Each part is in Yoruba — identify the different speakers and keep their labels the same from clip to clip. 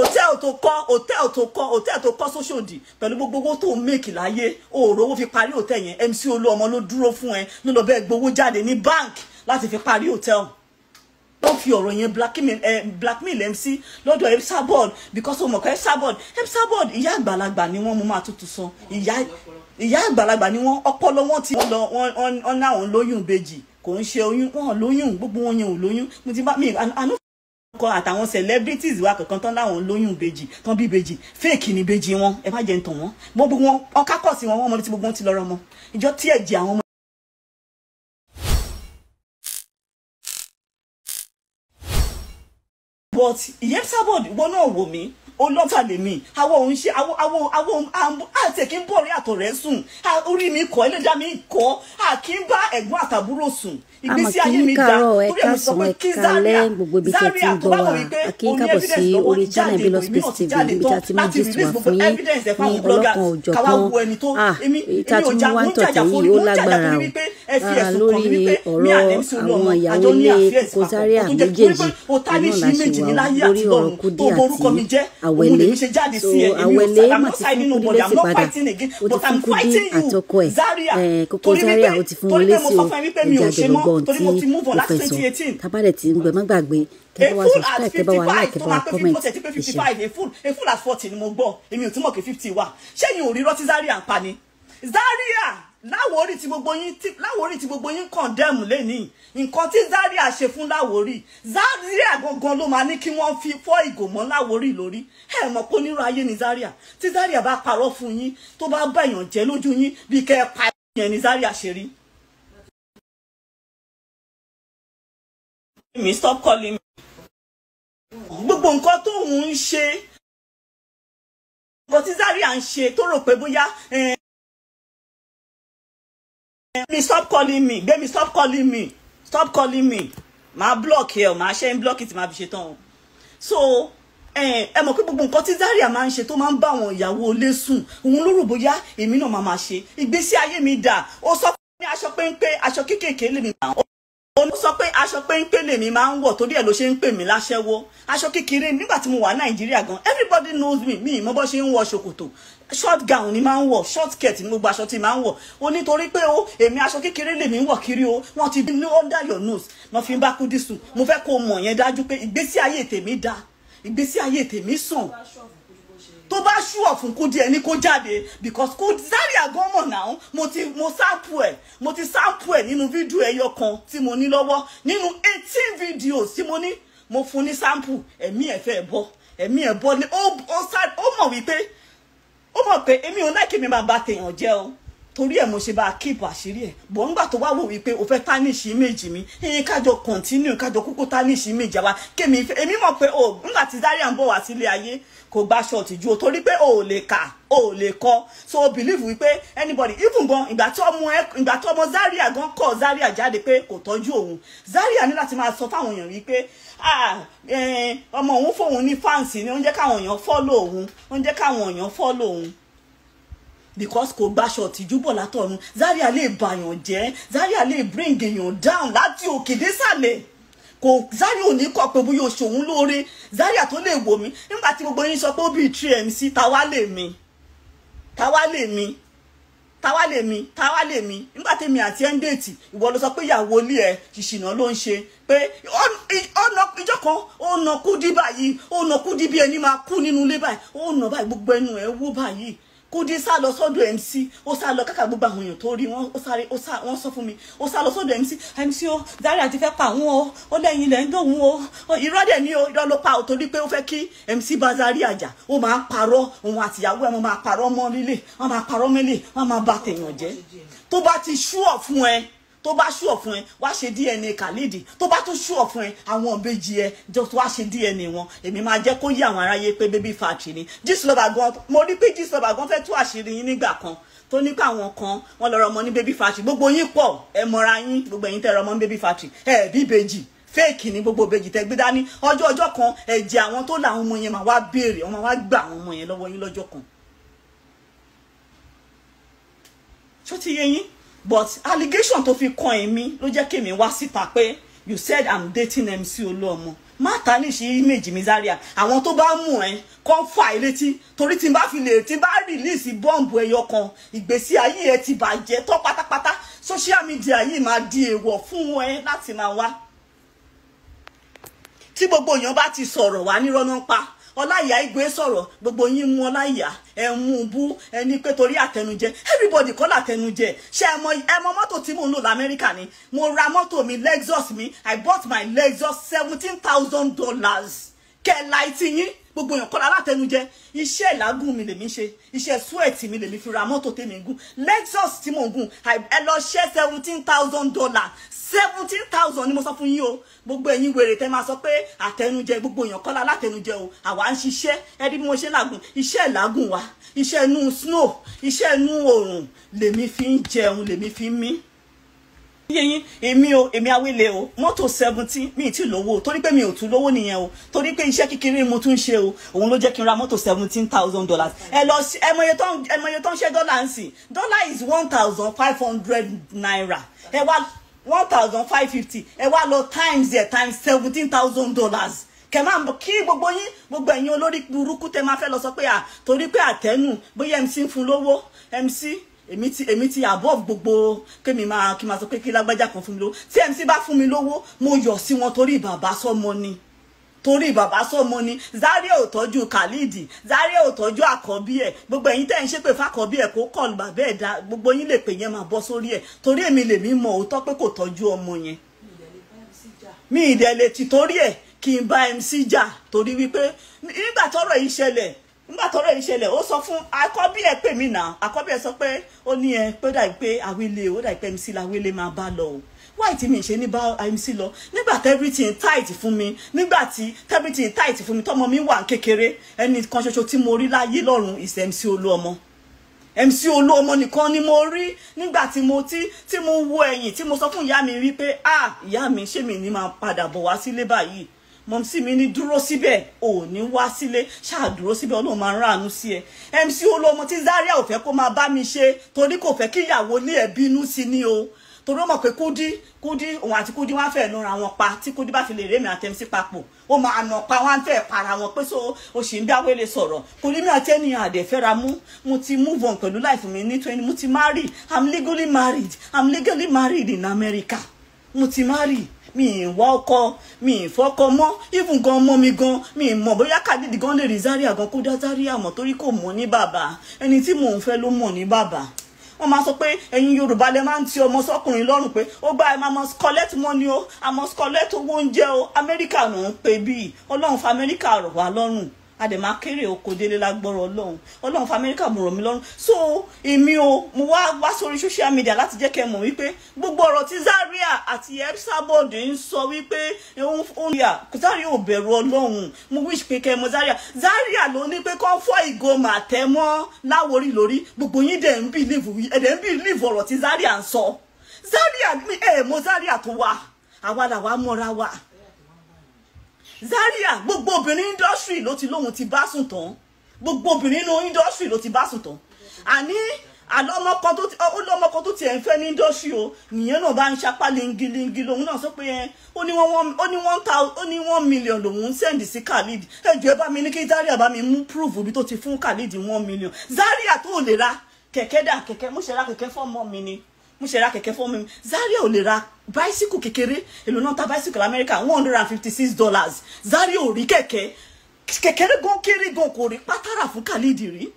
Speaker 1: Hòtẹ́ẹ̀lì tó kọ́, hòtẹ́ẹ̀lì tó kọ́, hòtẹ́ẹ̀lì tó kọ́ sóṣòdì pẹ̀lú gbogbo owó tó ń make láyé, òòrò owó fi parí hòtẹ́ẹ̀lì yẹn. MC Olúọmọ ló dúró fún ẹ, ló lọ bẹ́ẹ̀ gbowó jáde ní bank láti fi parí hòtẹ́ẹ̀lì. Ó fi ọ̀rọ̀ yẹn blackmail MC lọ́dọ̀ Esabod, because ó mọ̀ pé Esabod ìyá àgbàlagbà ni wọ́n, mú máa tuntun sọ, ìyá àgbàlagbà ni wọ́n, ọpọlọ wọn ti lọ, wọ́n náà lóyún ìbejì, kò ń ṣe oyún, wọ́n lóyún, gbogbo wọn yẹn ò lóyún. Mo ti bá mi àánú kọ àtàwọn celebrities wa kankan tán láwọn lóyún ìbejì, tán bí ìbejì, fake ni ìbejì wọn, ẹ má jẹ́ ń tàn wọ́n. Gbogbo wọn ọkà kọ̀ sí wọn, wọ́n mọ tí gbogbo wọn ti lọ́rọ̀ mọ́ ìjọ tí ẹ̀jẹ̀ àwọn ọmọ. But Esabod, ìwọ náà wò mí, olọ́ta lèmi, àwọn òun ṣe àwọn àti kí n bọ̀ rí àtọ̀ rẹ̀ sùn, orí mi kọ́, ẹlẹ́dàá mi kọ́, à kí n bá ẹ̀gbọ́n àtàbúrò sùn. Ìgbésí ayé mi dá, torí ẹ̀ mo sọ pé kí Zaria Zaria tó bá wọ̀ wípé
Speaker 2: kí n kábọ̀ sí orí channel Bello Space TV, níbi tí a ti máa gist wà fún yín ní ọlọ́kan òjọ̀kan. Ìta tí mo wá ń tọ̀tẹ̀ yìí ó lágbára o, lórí ọ̀rọ̀ àwọn ìyàwó ilé Koko Zaria méjèèjì náà la ṣe wà, lórí ọ̀rọ̀ Kudi àti Àwẹ̀lé. So Àwẹ̀lé mà ti fún Kudi lésì padà, ó ti fún Kudi àtọkọ ẹ̀ Koko Zaria, ó ti fún wọn lésì o. Ẹ̀jẹ̀ àjọ̀gbọ̀n tí ó fẹ́ sọ tábàlẹ̀ tí ń gbẹ, má gbàgbé kẹ́ bá wa subscribe, kẹ́ bá wa like, kẹ́ bá wa comment.
Speaker 1: A full at 40 ni mo gbọ́, èmi ò túmọ̀ kí 50 wà. Ṣé yìí ò rí rọ́tí Zaria ń pa ni? Zaria Láwórì tí gbogbo yín, Láwórì tí gbogbo yín condemn lẹ́ni, nǹkan tí Zaria ṣe fún Láwórì, Zaria gangan ló máa ní kí wọ́n fi fọ́ ìgò mọ́ Láwórì lórí. Ẹ mọ̀ pé onírú ayé ni Zaria. Tí Zaria bá parọ́ fún yín, tó bá bá èèyàn jẹ́ lójú yín, bí kẹ́ ẹ pa yẹn ni Zaria ṣe rí. Mi stop calling me. Gbogbo nǹkan tó ń ṣe, nǹkan tí Zaria ń ṣe tó rò pé bóyá me stop calling me, gbé mi stop calling me, stop calling me, màá block ẹ o, màá ṣe ń block it, màá fi ṣe tán o. So ẹ mọ̀ pé gbogbo nǹkan tí Zaria máa ń ṣe tó máa ń bá àwọn ìyàwó ilé sùn, òun ló rò bóyá èmi náà máa máa ṣe. Ìgbésí ayé mi dà. Ó sọ pé aṣọ péńpé, aṣọ kéékèèké lèmi máa ń, ó sọ pé aṣọ péńpé lèmi máa ń wọ̀, torí ẹ̀ ló ṣe ń pè mí láṣẹ́wó. Aṣọ kékeré nígbà tí mo wà Nàìjíríà gan, everybody knows me, mi ìmọ̀ bó ṣe ń wọ ṣòkòtò, short gown ni máa ń wọ̀, short skirt ni gbogbo aṣọ tí máa ń wọ̀. Ó nítorí pé ó èmi aṣọ kékeré lèmi ń wọ̀ kiri o, wọ́n ti ní under your nose wọ́n fi ń bá Kudi sùn. Mo fẹ́ kó mọ̀ yẹn dájú pé ìgbésí ayé tèmi dá, ìgbésí ayé tèmi sàn. Tó bá ṣúọ̀ fún Kudi, ẹni kó jáde, because Kudi Zaria gan mọ̀ náà, mo sample ẹ̀, mo ti sample ẹ̀ nínú fídíò ẹyọ kan tí mo ní lọ́wọ́, nínú 18 videos tí mo ní, mo fún ní sample, ẹ̀mí ẹ̀ fẹ́ bọ́, ẹ̀mí ẹ̀ bọ́ ní ó mọ̀ wípé, ó mọ̀ pé èmi ò láìkí mi máa bá tèèyàn jẹ́ o, torí ẹ̀ mo ṣe bá keep àṣírí ẹ̀. Bọ̀ ńgbà tó wá wò wípé o fẹ́ tarnish image mi, ẹ̀yin kájọ continue, kájọ kúkú tarnish image wa, kémi èmi mọ̀ pé o ńgbà tí Zaria ń bọ̀ wá sílé ayé kò gba ṣọ́ọ̀tì ju o, torí pé o ò lè kà, o ò lè kọ. So o believe wípé anybody, even gan ìgbà tí ọmọ Zaria gan kọ Zaria jáde pé kò tọ́jú òun, Zaria ní láti máa sọ fáwọn èèyàn wípé ọmọ òun fóun ní fáǹsì ni, ó ń jẹ́ káwọn èèyàn follow òun, ó ń jẹ́ káwọn èèyàn follow òun, because kò gbaṣọ tìjú bọ̀ látọ̀run. Zaria lè bàyàn jẹ́, Zaria lè bring èèyàn down láti òkè désàlẹ̀. Kò Zaria ò ní kọ̀ pé bóyá o ṣòun lóore. Zaria tó lè wò mí nígbà tí gbogbo yín sọ pé ó bí 3MC, táwa lè mi, táwa lè mi, táwa lè mi, táwa lè mi. Nígbà tèmi àti ẹ̀ ń déètì, ìwọ ló sọ pé ìyàwó ilé ẹ̀ ṣìṣìnà ló ń ṣe, pé ọ̀nà ìjọ kan ó nà Kudi báyìí, ó nà Kudi bí ẹni máa kú nínú ilé báyìí, ó nà báyìí, gbogbo ẹnu ẹ̀ wó báyìí. Kudi sá lọ sọ́dọ̀ MC, ó sá lọ kákà gbogbo àwọn èèyàn tó rí wọn, ó sáré, ó sá, wọ́n sọ fún mi, ó sá lọ sọ́dọ̀ MC, MC o, Zaria ti fẹ́ pa àwọn o, ó lẹ́yìn ilẹ̀ ń dòun o, irọ́ dẹ̀ ni o, irọ́ ló pa o, torí pé ó fẹ́ kí MC bá Zaria jà, ó máa ń parọ́, òun àtìyàwó ẹ̀ wọ́n máa parọ́ mọ́ lílé, wọ́n máa parọ́ mẹ́lẹ̀, wọ́n máa bà tèèyàn jẹ́. Tó bá ti ṣúọ̀ fún ẹ, tó bá ṣúọ̀ fún ẹ, wá ṣe DNA Khalid. Tó bá tún ṣúọ̀ fún ẹ, àwọn ìbejì ẹ just wá ṣe DNA wọn. Èmi máa jẹ́ kó yí àwọn aráyé pé baby factory ni Gistlover gan. Mo rí pé Gistlover gan fẹ́ tú àṣírí yín nígbà kan, tó ní pé àwọn kan wọ́n lọ rọmọ ní baby factory. Gbogbo yín pọ̀, ẹ mọra yín, gbogbo ẹ̀yin tẹ́ rọmọ ní baby factory, ẹ bí ìbejì fake ni gbogbo ìbejì tẹ́ gbé dání. Ọjọ́ ọjọ́ kan ẹ̀jẹ̀ àwọn tó làwọn ọmọ yẹn máa wá béèrè, wọ́n máa wá gbà àwọn ọmọ yẹn lọ́wọ́ yín lọ́jọ́ kan. Ṣó ti yé yín? But allegation tó fi kan èmi ló jẹ́ kémi wá síta pé you said I'm dating MC Olúọmọ. Má tarnish image mi, Zaria. Àwọn tó bá mú ẹ kàn fà ẹ létí, torí tí n bá fi lè tí n bá release bọ́ǹbù ẹyọ kan, ìgbésí ayé ẹ ti bàjẹ́ tán pátápátá. Social media yìí máa di èèwọ̀ fún ẹ láti máa wá. Tí gbogbo èèyàn bá ti sọ̀rọ̀ wá nírọ́ náà pa. Ọláìyá Igwe sọ̀rọ̀, gbogbo yín mú Ọláìyá, ẹ mú un bú, ẹni pé torí àtẹnujẹ. Everybody kọ́ làtẹnujẹ. Ṣé ẹ mọ mọ́tò tí mò ń lò l'Amẹ́ríkà ni? Mo ra mọ́tò mi, Lexus mi. I bought my Lexus $17,000. Kẹ́ẹ̀la etí yín, gbogbo èèyàn kọ́ látẹnujẹ. Iṣẹ́ ìlágùn mi lèmi ṣe, iṣẹ́ sweat mi lèmi fi ra mọ́tò tèmi gùn. Lexus tí mò ń gùn, ẹ lọ ṣe $17,000. 17,000 ni mo sọ fún yín o. Gbogbo ẹ̀yin wèrè tẹ́ máa sọ pé àtẹnujẹ, gbogbo èèyàn kọ́ látẹnujẹ o. Àwa ń ṣiṣẹ́, ẹ rí bí mo ṣe làágùn, iṣẹ́ ìlágùn wa, iṣẹ́ inú snow, iṣẹ́ inú oòrùn lèmi fi ń jẹun, lèmi fi ń mí. Yín èmi o, èmi awele o, mọ́tò 17 mi ti lówó, torí pé mi ò tún lówó nìyẹn o, torí pé iṣẹ́ kékeré mo tún ṣe o, òun ló jẹ́ kí n ra mọ́tò $17,000. Ẹ lọ sí ẹ mọye tó ń ṣe dọ́là ń sìn. Dollar is 1,500 naira. Ẹ wá 1,550, ẹ wá lọ times ẹ times $17,000. Kẹ máa kí gbogbo yín, gbogbo ẹ̀yin olórí burúkú tẹ máa fẹ́ lọ sọ pé à torí pé àtẹnu bóyá MC ń fún lówó. MC èmi ti above gbogbo kémi máa kí máa sọ pé kí lágbájá kan fún mi lówó. Tí MC bá fún mi lówó, mo yọ̀ sí wọn torí bàbá sọ́mọ ni, torí bàbá sọ́mọ ni. Zaria ò tọ́jú Khalid, Zaria ò tọ́jú àkọ́bí ẹ̀. Gbogbo ẹ̀yin tẹ́ ń ṣépè fákọ́bí ẹ̀ kó kọlu bàbá ẹ̀ dá, gbogbo yín lè pè yẹn máa bọ́ sórí ẹ̀, torí èmi lèmi mọ̀ òótọ́ pé kò tọ́jú ọmọ yẹn. Mi ìdẹ̀ lè ti torí ẹ̀ kí n bá MC jà, torí wípé nígbà tọ́rọ̀ yìí ṣẹlẹ̀, ó sọ fún àkọ́bí ẹ̀ pè mí náà. Àkọ́bí ẹ̀ sọ pé ó ní ẹ pé dà pé àwílé ó dà pé MC làwílé máa bá lọ o. Why tí mi ṣe ní bá MC lọ nígbà tí everything tight fún mi, nígbà tí everything tight fún mi, tọmọ mi wà kékeré, ẹnì kan ṣoṣo tí mo rí láyé lọ́run is MC Olúọmọ. MC Olúọmọ nìkan ni mo rí nígbà tí mo tí mo wo ẹ̀yìn, tí mo sọ fún ìyá mi wípé ah ìyá mi, ṣé mi ní máa padà bọ̀ wá sílé báyìí? Mọ̀mísí mi ní dúró síbẹ̀, ò ní wá sílé, ṣáà dúró síbẹ̀, Ọlọ́run máa ń ráàánú sí ẹ. MC Olúọmọ tí Zaria ò fẹ́ kó máa bá mi ṣe, torí kò fẹ́ kí ìyàwó ilé ẹ̀ bínú sí ni o, torí ó mọ̀ pé Kúdí òun àti Kúdí wọ́n fẹ́ nura wọn pa. Tí Kúdí bá fi lè rémi àti MC papọ̀, ó máa nà pa, wọ́n fẹ́ para wọn pé so o sì ń bí awele sọ̀rọ̀. Kò ní mi àti ènìyàn àdè fẹ́ra mú. Mo ti move on pẹ̀lú life mi ní 20, mo ti marry, I'm legally married, I'm legally married in America. Mo ti marry, mi ì wá ọkọ, mi ì fọkọ mọ́, even gan ọmọ mi gan mi ì mọ̀ bóyá Khalid gan lè rí Zaria gan kó dá Zaria mọ̀, torí kò mọ̀ ní bàbá. Ẹni tí mò ń fẹ́ ló mọ̀ ní bàbá. Wọ́n máa sọ pé ẹ̀yin Yorùbá lẹ máa ń ti ọmọ sọ́kùnrin lọ́rùn pé ó gbá ẹ máa must collect money o, I must collect owó oúnjẹ o. Amẹ́ríkà ló ń pè bíi Ọlọ́run fa Amẹ́ríkà rọ̀ wá lọ́rùn, a dẹ̀ máa kéré oko délé lágbọ́rọ̀ Ọlọ́run. Ọlọ́run fa Amẹ́ríkà mọ̀ rọ̀ mí lọ́rùn. So èmi o, mo wá sórí social media láti jẹ́ kẹ́ mọ̀ wípé gbogbo ọ̀rọ̀ tí Zaria àti Esabod ń sọ wípé Zaria ò bẹ̀rù Ọlọ́run. Mo wish pé kẹ́ mọ̀ Zaria. Zaria ló ní pé kọ́ fọ́ ìgò màtẹ́mọ́ láwórí lórí. Gbogbo yín dẹ̀ ń believe ọ̀rọ̀ tí Zaria ń sọ. Zaria ẹ̀ mọ̀ Zaria tó wà, àwa làwa mọ́ra wa. Zaria gbogbo obìnrin industry ló ti lóhun ti bá sùn tán, gbogbo obìnrin inú industry ló ti bá sùn tán. Àní àlọ́mọ kan tó ti ẹ̀ ń fẹ́ ní industry o, nìyẹn náà bá ń ṣapá lingilingi lòun náà sọ pé ẹ ó ní 1 million lòun ń send sí Khalid. Ẹ jọ̀ọ́ ẹ bá mi ní kí Zaria bá mi mú proof ibi tó ti fún Khalid 1 million. Zaria tó lè ra kẹ̀kẹ́ dà kẹ̀kẹ́, mo ṣe ra kẹ̀kẹ́ fọ́mọ mi ni, mo ṣe ra kẹ̀kẹ́ fún mi. Zaria ò lè ra bicycle kékeré, èlò náà ta bicycle Amẹ́ríkà $156. Zaria ò rí kẹ̀kẹ́ kékeré gan kéré gan, kò rí pátárà fún Khalid rí.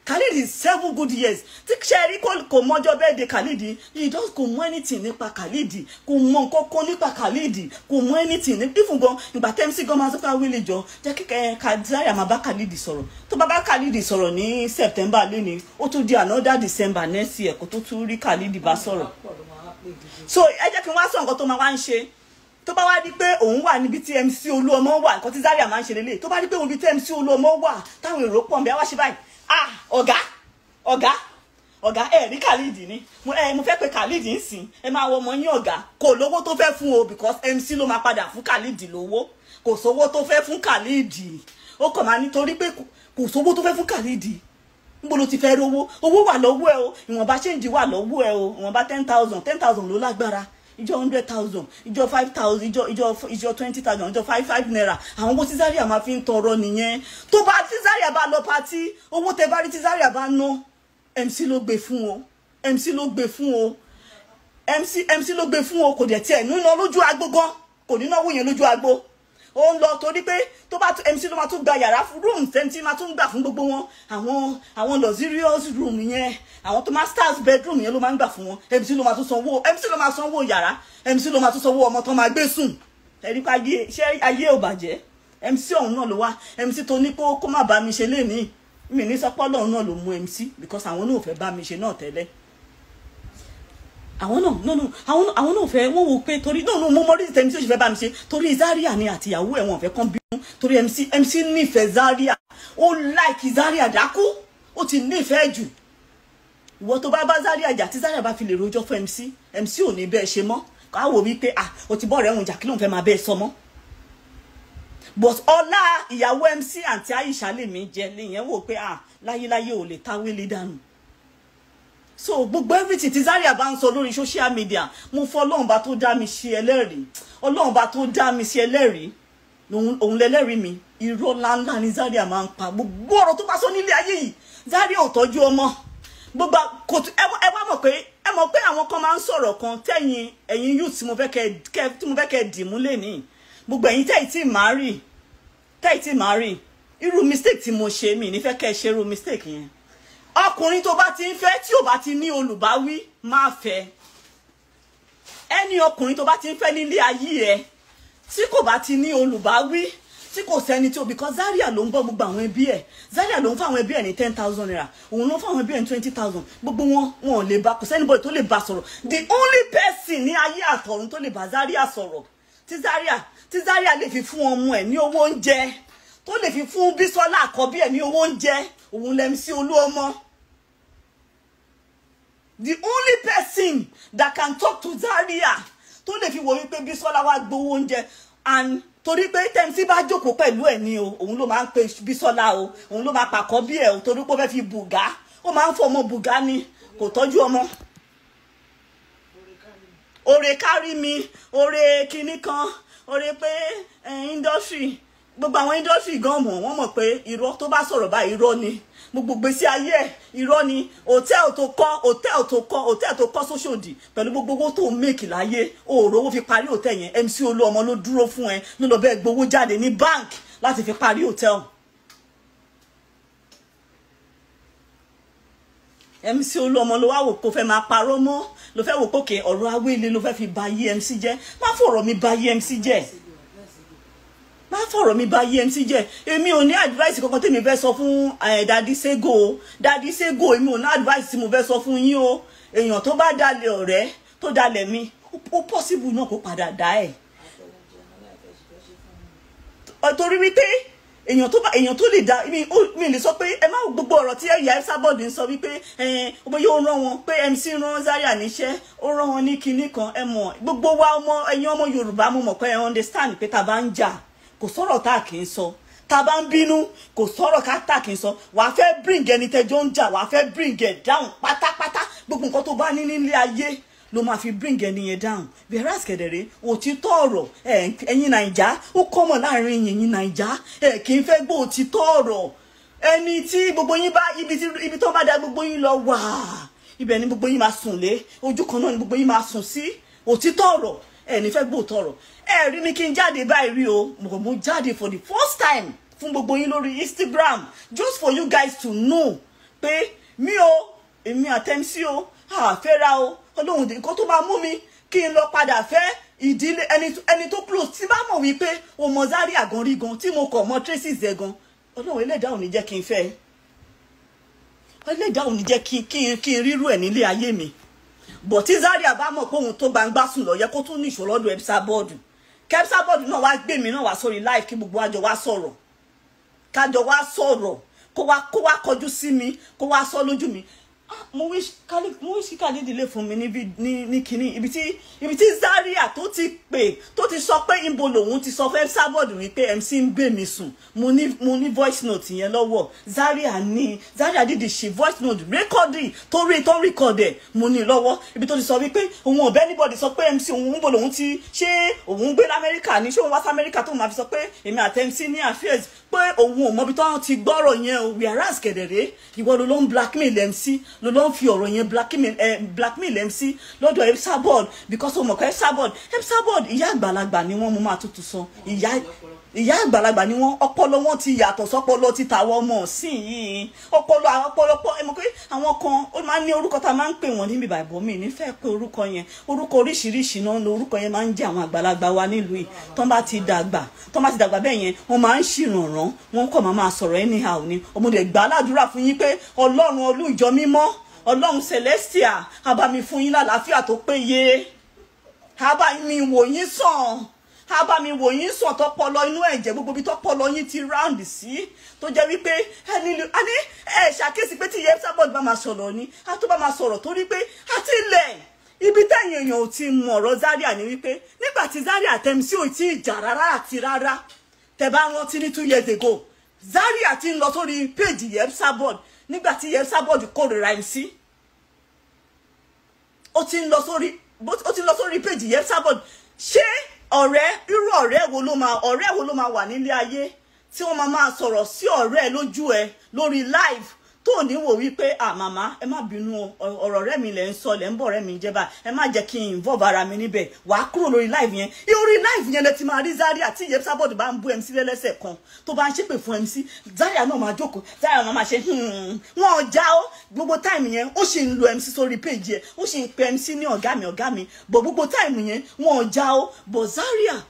Speaker 1: Khalid is 7 good years. Tí ṣe rí kò mọjọ́ bẹ́ẹ̀ de Khalid, he does kò mọ anything nípa Khalid, kò mọ nǹkan kan nípa Khalid, kò mọ anything ní fífún gan. Ìgbà tẹ́mísì gan máa sọ pé awílẹ̀ jọ jẹ́ kíkẹ́ Zaria máa bá Khalid sọ̀rọ̀. Tó bá bá Khalid sọ̀rọ̀ ní September lónìí, ó tún di another December next year kó tó tún rí Khalid bá sọ̀rọ̀. So ẹ jẹ́ kí n wá sọ nǹkan tó máa wá ń ṣe. Tó bá wá di pé òun wà níbi tí MC Olúọmọ wà, nǹkan tí Zaria máa ń ṣe lélẹ̀. Tó bá di pé òun bí tí MC Olúọmọ wà táwọn èrò pọ̀ ń bí, á wá ṣe báyìí. Ah ọ̀gá ọ̀gá ọ̀gá ẹ rí Khalid ni mo fẹ́ pé Khalid ń sìn, ẹ máa wọ ọmọ yín ọ̀gá. Kò lówó tó fẹ́ fún o, because MC ló máa padà fún Khalid lówó. Kò sówó tó fẹ́ fún Khalid, ó kàn máa nítorí pé kò sówó tó fẹ́ fún Khalid. Níbo ló ti fẹ́ rówó? Owó wà lọ́wọ́ ẹ o, ìwọ̀nba ṣéǹjì wà lọ́wọ́ ẹ o, ìwọ̀nba 10,000 10,000 ló lágbára. Ìjọ 100,000, ìjọ 5,000, ìjọ 20,000, ìjọ 5 naira. Àwọn owó tí Zaria máa fi ń tọrọ nìyẹn. Tó bá tí Zaria bá lọ patí, owó tẹ bá rí tí Zaria bá ná, MC ló gbé fún o. MC ló gbé fún o. MC ló gbé fún o. Kò dẹ̀ tiẹ̀ níná lójú agbo gan. Kò ní náwó yẹn lójú agbo. Ó ń lọ torí pé tó bá MC ló máa tún gba yàrá fún room tẹ́ntì máa tún gbà fún gbogbo wọn. Àwọn luxurious room yẹn, àwọn tó masters bedroom yẹn ló máa ń gbà fún wọn. MC ló máa tún sanwó, MC ló máa sanwó yàrá, MC ló máa tún sanwó ọmọ tó máa gbé sùn. Ẹ̀rí pa ayé, ṣé ayé ò bàjẹ́? MC ọ̀hún náà ló wá. MC tó ní kó má bá mi ṣe lénìí. Mi ní sọpọ́ lọ́hún náà ló mú MC because àwọn náà ò fẹ́ bá mi ṣe náà tẹ́lẹ̀. Àwọn náà no no àwọn náà fẹ́ wọ́n wò pé torí no no mo mọ reason MC ò ṣe fẹ́ bá mi ṣe torí Zaria ni àtìyàwó ẹ̀ wọ́n fẹ́ kán bínú torí MC nífẹ̀ẹ́ Zaria, ó like Zaria dákú, ó ti nífẹ̀ẹ́ jù. Ìwọ tó bá bá Zaria jà tí Zaria bá fi lè rojọ́ fún MC, MC ò ní bẹ́ẹ̀ ṣe mọ́. Ká wò wípé ah o ti bọ́ rẹ̀ ń jà kí ló ń fẹ́ máa bẹ́ẹ̀ sọ mọ́. But ọlá ìyàwó MC àǹtí Aisha lèmi jẹ lèyẹn wò pé ah láyéláyé ò lè táwé lé dànù. So gbogbo everything tí Zaria bá ń sọ lórí social media, mo fọ Ọlọ́run bá tó dá mi ṣe ẹlẹ́rìí, Ọlọ́run bá tó dá mi ṣe ẹlẹ́rìí, òun lẹ́lẹ́rìí mi. Irọ́ ńláńlá ni Zaria máa ń pa. Gbogbo ọ̀rọ̀ tó bá sọ nílé ayé yìí, Zaria ò tọ́jú ọmọ. Gbogbo kò ẹ wá mọ̀ pé ẹ mọ̀ pé àwọn kan máa ń sọ̀rọ̀ kan tẹ̀yìn ẹ̀yin youth tí mo fẹ́ kẹ́ dìmú lénìí. Gbogbo ẹ̀yin tẹ́yìn tí màá rí, tẹ́yìn tí màá rí, irú mistake tí mo ṣe mi ní fẹ́ kẹ́ ṣe irú mistake yẹn. Ọkùnrin tó bá ti ń fẹ́ tí ò bá ti ní olùbáwí máa fẹ́. Ẹni ọkùnrin tó bá ti ń fẹ́ nílé ayé ẹ tí kò bá ti ní olùbáwí, tí kò sẹ́ni tí o, because Zaria ló ń bọ́ gbogbo àwọn ẹbí ẹ̀. Zaria ló ń fún àwọn ẹbí ẹ̀ ní 10,000 naira, òun ló ń fún àwọn ẹbí ẹ̀ ní 20,000. Gbogbo wọn wọn ò lè bá, kò sẹ́ni bọ́ọ̀ tó lè bá sọ̀rọ̀. The only person ní ayé àtọ̀run tó lè bá Zaria sọ̀rọ̀, tí Zaria lè fi fún ọmọ ẹ̀ ní owó oúnjẹ, tó lè fi fún Bísọ́lá àkọ́bí ẹ̀ ní owó oúnjẹ, òun lẹ MC Olúọmọ. The only person that can talk to Zaria tó lè fi wò wípé Bísọ́lá wá gbowó oúnjẹ, and torí pé tẹ́mísí bá jókòó pẹ̀lú ẹ̀ ní o, òun ló máa ń pe Bísọ́lá o, òun ló máa pàkọ́ bí ẹ̀ o, torí pé ó fẹ́ fi bùgá, ó máa ń fọmọ bùgá ni, kò tọ́jú ọmọ. Òrè kárí mi, òrè kinní kan, òrè pé industry, gbogbo àwọn industry gan mọ̀, wọ́n mọ̀ pé irọ́ tó bá sọ̀rọ̀ báyìí irọ́ ni. Gbogbo gbèsè ayé ẹ̀ irọ́ ni. Hòtẹ́ẹ̀lì tó kọ́, hòtẹ́ẹ̀lì tó kọ́, hòtẹ́ẹ̀lì tó kọ́ sóṣòdì pẹ̀lú gbogbo owó tó ń mèkì láyé, òòrò owó fi parí hòtẹ́ẹ̀lì yẹn. MC Olúọmọ ló dúró fún ẹ, ló lọ bẹ́ẹ̀ gbowó jáde ní bank láti fi parí hòtẹ́ẹ̀lì. MC Olúọmọ ló wá wò kó fẹ́ máa parọ́ mọ́, ló fẹ́ wò pókè ọ̀rọ̀ awéle ló fẹ́ fi ba ayé MC jẹ́. Má fọ̀rọ̀ mi ba ayé MC jẹ́. Má fọ̀rọ̀ mi bà ayé MC jẹ́. Èmi ò ní advice kankan tèmi fẹ́ sọ fún Daddy Sego o. Daddy Sego, èmi ò ní advice tí mo fẹ́ sọ fún yín o. Èèyàn tó bá dalẹ̀ ọ̀rẹ́ tó dalẹ̀ mi, ó possible náà kó padà dá ẹ̀. Torí wípé èèyàn tó lè dá mi lè sọ pé ẹ má gbogbo ọ̀rọ̀ tí ẹ̀yà Esabod ń sọ wípé ọmọ yóò rán wọn pé MC rán Zaria níṣẹ́, ó rán wọn ní kinní kan. Ẹ mọ̀ gbogbo wa ọmọ ẹ̀yin ọmọ Yorùbá, mo mọ̀ pé ẹ understand pé tá a bá ń jà kò sọ̀rọ̀ tá a kì í sọ, tá a bá ń bínú kò sọ̀rọ̀ tá a kì í sọ. Wàá fẹ́ bring ẹni tẹ́jọ́ ń jà, wàá fẹ́ bring ẹ̀ down pátápátá. Gbogbo nǹkan tó bá ní nílé ayé ló máa fi bring ẹni yẹn down. Whereas kẹ̀dẹ̀rẹ́ òtítọ́ ọ̀rọ̀ ẹ̀yin Naija ó kọ́mọ̀ láàrin ẹ̀yin Naija, ẹ̀ kì í fẹ́ gbọ́ òtítọ́ ọ̀rọ̀. Ẹni tí gbogbo yín bá ibi tó bá da gbogbo yín lọ wà, ibẹ̀ ni gbogbo yín máa sùn lé, ojú kan náà ni gbogbo yín máa sùn sí. Òtítọ́ ọ̀rọ̀ ẹ ní fẹ́ gbọ́ tọrọ. Ẹ rí mi kí n jáde báyìí rí o, mo jáde for the first time fún gbogbo yín lórí Instagram, just for you guys to know pé mi o, èmi àti MC o, àfẹ́ra o. Ọlọ́run nǹkan tó máa mú mi kí n lọ padà fẹ́ ìdílé ẹni tó close, tí bá mọ̀ wípé o mọ Zaria gan rí gan, tí mo kọ̀ mọ traces ẹ̀ gan, Ọlọ́run ẹlẹ́dàá ò ní jẹ́ kí n fẹ́, ẹlẹ́dàá ò ní jẹ́ kí n rírú ẹ̀ nílé ayé mi. But tí Zaria bá mọ̀ pé òun tó gbangba sùn lọ yẹ kó tún níṣó lọ́dọ̀ Esabod, kEsabod náà wá gbé mi náà wá sórí live kí gbogbo àjọ wá sọ̀rọ̀, kájọ wá sọ̀rọ̀, kó wá kọjú sí mi, kó wá sọ lójú mi. Mo wish Khalid lè fún mi ní kinní ibi tí Zaria tó ti pè tó ti sọ pé ibo lòun ti sọ fún Esabod wípé MC ń gbé mi sùn. Mo ní voice note yẹn lọ́wọ́. Zaria ní Zaria dìdì ṣe voice note rékọ́dì tó rí tó rékọ́dì ẹ̀ mo ní lọ́wọ́, ibi tó ti sọ wípé òun ò bẹ́ anybody sọ pé MC òun ń bò lòun ti ṣé òun gbé lamẹ́ríkà ní ṣé òun wá sí Amẹ́ríkà tó máa fi sọ pé èmi àti MC ní affairs, pé òun ò mọbi tó ti gbọ́rọ̀ yẹn o. Whereas kẹ̀dẹ̀rẹ́ ìwọ ló ń blackmail MC, ló ló ń fi ọ̀rọ̀ yẹn blackmail MC lọ́dọ̀ Esabod, because o mọ̀ pé Esabod ìyá àgbàlagbà ni wọ́n, mú máa tútù sọ, ìyá àgbàlagbà ni wọ́n, ọpọlọ wọn ti yàtọ̀ sọpọlọ ti tàwọn ọmọ ọ̀sìn yìí. Ọpọlọ ẹ mọ̀ pé àwọn kan ó máa ń ní orúkọ tá a máa ń pè wọ́n níbi ìbàbọ̀ mi nífẹ̀ẹ́ pé orúkọ yẹn, orúkọ oríṣiríṣi náà ló orúkọ yẹn máa ń jẹ́ àwọn àgbàlagbà wa nílùú yìí. Tán bá ti dàgbà bẹ́ẹ̀ yẹn wọ́n máa ń ṣìrànràn, wọ́n kàn máa sọ̀rọ̀ anyhow ni. Ọmọdé gbà á ládùúrà fún yín pé Ọlọ́run olú ìjọ mímọ́, Ọlọ́run Celestia, á bá mi fún yín lálàáfíà tó péye, á bá mi wò yín sàn, á bá mi wò yín sàn, tọpọlọ inú ẹ̀jẹ̀ gbogbo ibi tọpọlọ yín ti round sí, tó jẹ́ wípé ẹni ẹ ṣàkíyèsí pé tí Esabod bá máa sọ̀rọ̀ ni á tó bá máa sọ̀rọ̀, torí pé àti ilẹ̀ ibi tẹ̀yìn èèyàn ò ti mọ̀ ọ̀rọ̀ Zaria ni wípé nígbà tí Zaria àti MC ò tí ì jà rárá àti rárá, tẹ́ bá rántí ní 2 years ago, Zaria ti ń lọ sórí péèjì Esabod nígbà tí Esabod kórìíra MC, ó ti ń lọ sórí péèjì Esabod. Ṣé ọ̀rẹ́, irú ọ̀rẹ́ wo ló máa wà nílé ayé tí wọ́n máa sọ̀rọ̀ sí ọ̀rẹ́ lójú ẹ lórí live tó ní wò wípé ah màmá ẹ má bínú, ọ̀rọ̀ ọ̀rẹ́ mi lẹ̀ ń sọ, lẹ̀ ń bọ̀ ọ̀rẹ́ mi jẹ́ báyìí, ẹ má jẹ́ kí n involve ara mi níbẹ̀, wàá kúrò lórí live yẹn. Orí live yẹn lẹ ti máa rí Zaria tí Esabod bá ń bú MC lẹ́lẹ́sẹ̀ kan, tó bá ń ṣépè fún MC, Zaria náà máa jókòó, Zaria náà máa ṣe wọn já ó. Gbogbo táìmù yẹn ó sì ń lo MC sórí péjì ẹ, ó sì ń pe MC ní ọ̀gá mi ọ̀gá mi, bọ̀ gbogbo táìmù yẹn wọn já ó. Bọ̀ Zaria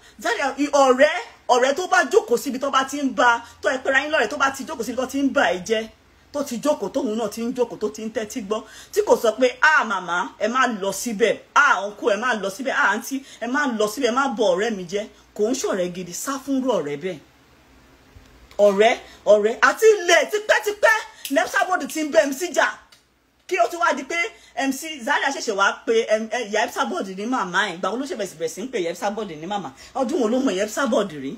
Speaker 1: ọ̀rẹ́ tó bá jókòó síbi tó bá ti ń ba tó ẹ pẹ́ra yín lọ́rẹ́, tó bá ti jókòó síbi tó ti ń ba ẹ jẹ́, tó ti jókòó, tóun náà ti ń jókòó, tó ti ń tẹ́tí gbọ́, tí kò sọ pé ah màmá ẹ má lọ síbẹ̀, ah ọ̀nkú ẹ má lọ síbẹ̀, ah àǹtí ẹ má lọ síbẹ̀, ẹ má bọ ọ̀rẹ́ mi jẹ́, kò ń ṣọ̀rẹ́ gidi. Sá fúnrú ọ̀rẹ́ bẹ́ẹ̀. Ọ̀rẹ́ àti ilẹ̀ tipẹ́tipẹ́ Esabod ti ń bẹ MC jà, kí ó ti wá di pé MC Zaria ṣẹ̀ṣẹ̀ wá pé ìyá Esabod ní màmá ẹ̀. Ìgbà wo ló ṣe bẹ̀rẹ̀ sí ń pè ìyá Esabod ní màmá? Ọdún wo ló mọ ìyá Esabod rí?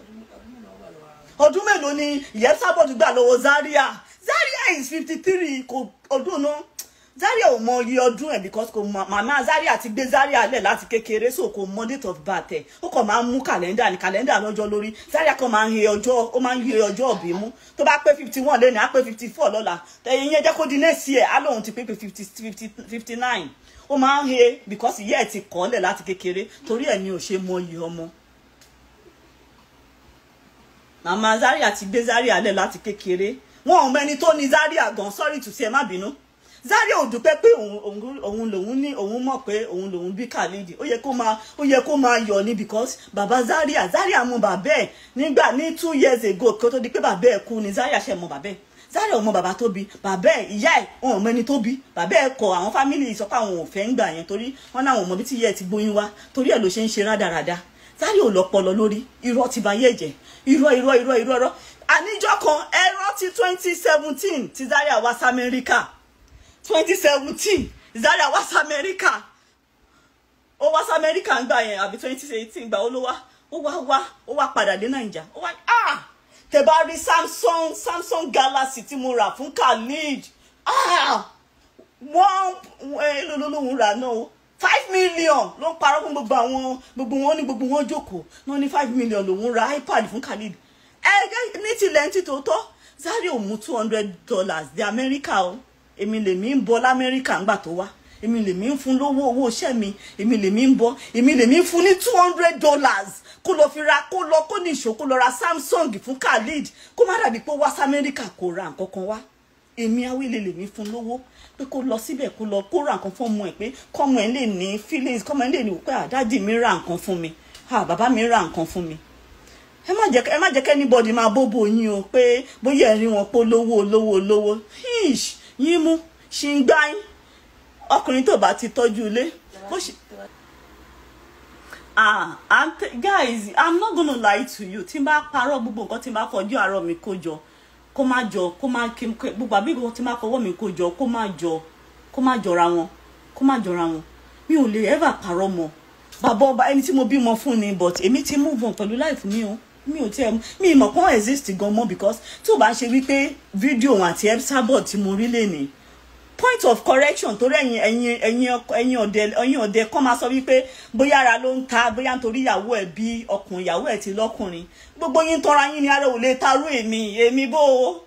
Speaker 1: Ọdún mélòó ni ìyá Esabod gbà lọ́wọ́ Zaria? Zaria is 53, kò ọdún náà Zaria ò mọ iye ọdún ẹ̀, because kò mọ màmá Zaria ti gbé Zaria lẹ̀ láti kékeré, so kò mọ date of birth ẹ̀, ó kàn máa ń mú kàlẹ́ndà ní kàlẹ́ndà lọ́jọ́ lórí. Zaria kan máa ń he ọjọ́, ó máa ń he ọjọ́ òbí mú, tó bá pé 51 lẹ́nu á pé 54 lọ́la, ẹ̀yin yẹn jẹ́ kó di next year á lóun ti pé 59. Ó máa ń he because ìyá ẹ̀ ti kọ́ lẹ̀ láti kékeré, torí ẹ̀ ni ò ṣe mọ iye ọmọ. Màmá Zaria ti gbé Zaria lẹ̀ láti kékeré, wọn ò mẹni tó ní Zaria gan, sorry to say, ẹ má bínú. Zaria ò dúpẹ́ pé òun lòun ní, òun mọ̀ pé òun lòun bí Khalid, ó yẹ kó máa yọ̀ ni, because bàbá Zaria mọ bàbá ẹ̀ nígbà ní 2 years ago kó tó di pé bàbá ẹ̀ kú ni Zaria ṣe mọ bàbá ẹ̀. Zaria ò mọ bàbá tó bí bàbá ẹ̀, ìyá ẹ̀ wọn ò mọ ẹni tó bí bàbá ẹ̀, kọ àwọn fámìlì sọ pé àwọn ò fẹ́ ń gbà yẹn, torí wọn náà wọn mọ bí tí ìyá ẹ̀ ti gbóyún wá, torí ẹ̀ ló ṣe ń ṣe rádaràda. Zaria ò lọ́pọlọ lórí, irọ́ ti ba yé jẹ́, irọ́ irọ́ irọ́ irọ́ irọ́. Àníjọ́ kan ẹ rántí 2017 tí Zaria wá sí Amẹ́ríkà, 2017 Zaria wá sí Amẹ́ríkà, ó wá sí Amẹ́ríkà ń gbà yẹn, àbí 2018 gbà ó ló wá, ó wá padà dé Nàìjà, ó wá ah tẹ́ bá rí Samsung Galaxy tí mo rà fún Khalid, ah wọ́n èlò lóhùn rà náà, 5 million ló ń parọ́ fún gbogbo àwọn, gbogbo wọn ní gbogbo wọn jókòó náà ní 5 million lòún ra iPad fún Khalid. Ẹ ní tilẹ̀ ń títòótọ́, Zaria ò mú $200 dé Amẹ́ríkà o, èmi lèmi ń bọ́ lamẹ́ríkà ńgbà tó wá, èmi lèmi ń fún lówó owó iṣẹ́ mi, èmi lèmi ń bọ́, èmi lèmi ń fún ní $200 kó lọ fi ra, kó lọ kó ní ìṣó, kó lọ ra Samsung fún Khalid, kó má dàbí pé ó wá sí Amẹ́ríkà kó ra nǹkan kan wá. Èmi Awele lèmi fún lówó pé kó lọ síbẹ̀, kó lọ kó ra nǹkan fún ọmọ ẹ̀, pé kọ́mọ ẹ̀ lè ní feelings, kọ́mọ ẹ̀ lè ní pé àdájì mi ra nǹkan fún mi, bàbá mi ra nǹkan fún mi. Ẹ má jẹ́ kẹ́nibọ́dì máa bóbó yín o, pé bóyá ẹ rí wọn pé lówó lówó lówó, yín mú ṣì ń gbá yín. Ọkùnrin tó bá ti tọ́jú ilé bó ṣe. Ah, guys, I'm not gonna lie to you. Tí n bá parọ́ gbogbo nǹkan tí n bá fọjú àárọ̀ mi kó jọ, kó má jọ, kó má gbogbo àbí nǹkan tí n bá fọwọ́ mi kó jọ, kó má jọ, Kó má jọra wọn, kó má jọra wọn. Mi ò lè ever parọ́ mọ́ bàbá ọba ẹni tí mo bímọ fún ni, but èmi ti move on pẹ̀lú life mi o. Mi ò tiẹ̀ mi mọ̀ kán exist gan mọ́, because tí o bá ń ṣe wípé fídíò wọn àti Esabod tí mo rí lè ní. Point of correction, torí ẹ̀yin ọ̀dẹ̀ kọ́ máa sọ wípé bóyá ara ló ń ta, bóyá nítorí ìyàwó ẹ̀ bí ọkùnrin, ìyàwó ẹ̀ ti lọ́kùnrin. Gbogbo yín tọ́ra yín ni. Ara ò lè tarú èmi, èmi bó o.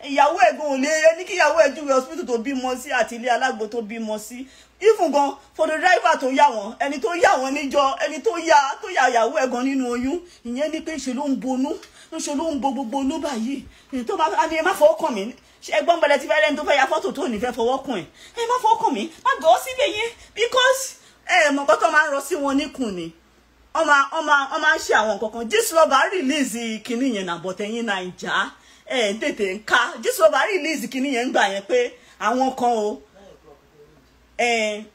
Speaker 1: Ìyàwó ẹ̀gbọ́n ò lè ní kí ìyàwó ẹ̀ júwe hospital tó bímọ sí àti ilé alágbo tó bímọ sí. Even gan for the driver tó yà wọ́n, ẹni tó yà wọ́n níjọ, ẹni tó yà ìyàwó ẹ̀ gan nínú oyún, ìyẹn ní pé ṣe ló ń bonú, ń ṣe ló ń bo gbogbo onú báyìí. Èyí tó bá ní, "Ẹ má fọwọ́ kàn mí." Ẹgbọ́n bẹ̀rẹ̀ ti fẹ́ rẹ́ni tó fẹ́ ya fọ́tò tó ní fẹ́ fọwọ́ kàn ẹ̀. "Ẹ má fọwọ́ kàn mí, má gọ́ síbẹ̀ yẹn," because ẹ mọ̀ nǹkan tó máa ń rọ sí wọn níkùn ni. Wọ́n máa ń ṣe àwọn nǹkan kan. Gistlover release kinní yẹn nà, bọ̀tẹ̀yìn Naija ẹ̀ ń tètè ń ká. Gistlover release kinní yẹn ń gbà yẹn pé àwọn kan o,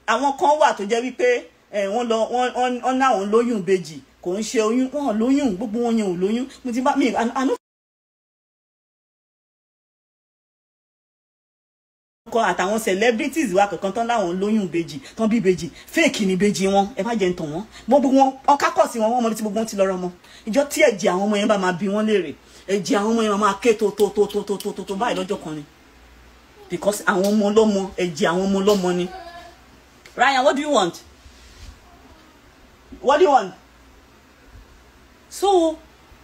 Speaker 1: àwọn kan wà tó jẹ́ wípé wọ́n lọ wọ́n náwọn lóyún ìbejì. Kò ń ṣe oyún, wọn lóyún, gbogbo wọn yẹn ò lóyún. Mo ti bá mi àánú kọ àtàwọn celebrities wa kankan tán láwọn lóyún ìbejì, tán bí ìbejì, fake ni ìbejì wọn. Ẹ má jẹ́ ń tàn wọ́n. Gbogbo wọn ọkákọ̀ sí wọn, wọ́n mọ ibi tí gbogbo wọn ti lọ́rọ́ mọ́. Ìjọ tí ẹ̀jẹ̀ àwọn ọmọ yẹn bá máa bí wọ́n léèrè, ẹ̀jẹ̀ àwọn ọmọ yẹn máa ké tó tó tó tó tó tó tó tó báyìí lọ́jọ́ kan ni, because àwọn ọmọ ọlọ́mọ, ẹ̀jẹ̀ àwọn ọmọ ọlọ́mọ ni. Ryan, what do you want? What do you want? So